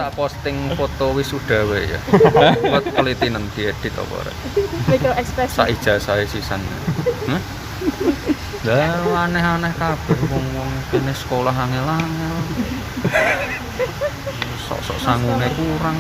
Tak posting foto wisuda wae ya. Buat kelitinan diedit apa ora. Mikro ekspresi. Sak ijazah sisan. Hah? Lah, aneh-aneh kabeh wong-wong kene sekolah angel-angel. Sok-sok sangune kurang.